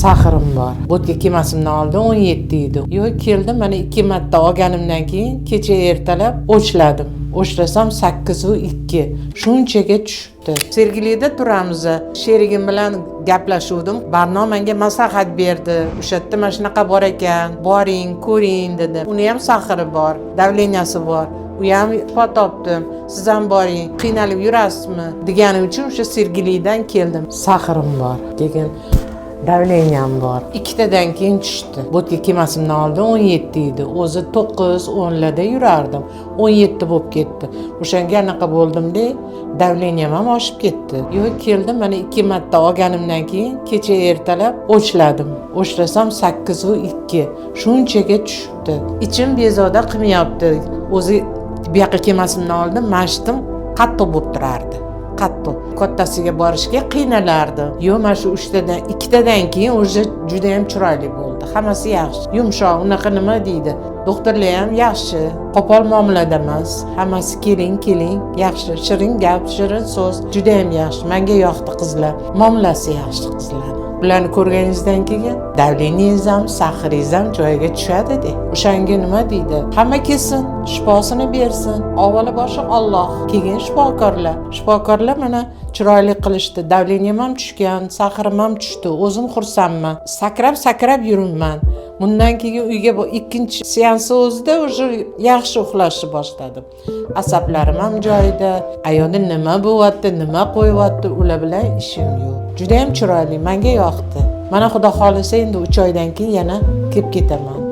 Сахар im bor. Bu yerga kelmasimdan oldin 17 edi. Yo'q, keldim, mana ikki marta olganimdan keyin kecha ertalab o'chladim. O'chlasam 8,2. Shunchaga tushibdi. Sergelida turamiz. Sherigim bilan gaplashuvdim. Barno menga maslahat berdi. O'sha yerda mana shunaqa bor ekan, boring, ko'ring dedi. Uni ham сахар i bor, давления si bor. U ham shifo topdim. Siz ham boring, qiynalib yurasizmi deganim uchun o'sha Sergelidan keldim. Сахар im bor. Keyin давления m bor. Ikkitadan keyin tushdi. Bu yerga kelmasimdan oldin 17 edi. O'zi 9, 10larda yurardim. 17 bo'lib ketdi. O'shanga anaqa bo'ldimda, давления m ham oshib ketdi. Yo'q, keldim, mana ikki marta olganimdan keyin kecha ertalab o'chladim. O'chlasam 8,2. Shunchaga tushibdi. Ichim bezovta qilmayapti. O'zi bu yoqqa kelmasimdan oldin mashtim qattiq bo'lib turardi. Qattiq. Kattasiga borishga qiynalardim. Yo'q, mana shu uchtadan, ikkitadan keyin уже juda ham chiroyli bo'ldi. Hammasi yaxshi. Yumshoq, unaqa nima deydi. Doktorlar ham yaxshi. Qo'pol muomalada emas. Hammasi keling, keling, yaxshi. Shirin gap, shirin so'z. Juda ham yaxshi. Menga yoqdi qizlar. Muomalasi yaxshi qizlarni. Ularni ko'rganingizdan keyin давление ngiz ham, сахар ingiz ham joyiga tushadi-de. O'shanga nima deydi? Hamma kelsin, shifosini bersin. Avvalo boshi Alloh, keyin shifokorlar. Shifokorlar mana chiroyli qilishdi. Давление m ham tushgan, сахар im ham tushdi. O'zim xursandman. Sakrab-sakrab yuribman. Bundan keyin uyga bu ikkinchi seansi o'zida уже yaxshi uxlashni boshladim. Asablarim ham joyida. Ayolda nima bo'lyapti, nima qo'yyapti, ular bilan ishim yo'q. Juda ham chiroyli, menga yoqdi. Mana, Xudo xohlasa, endi 3 oydan keyin yana kelib ketaman.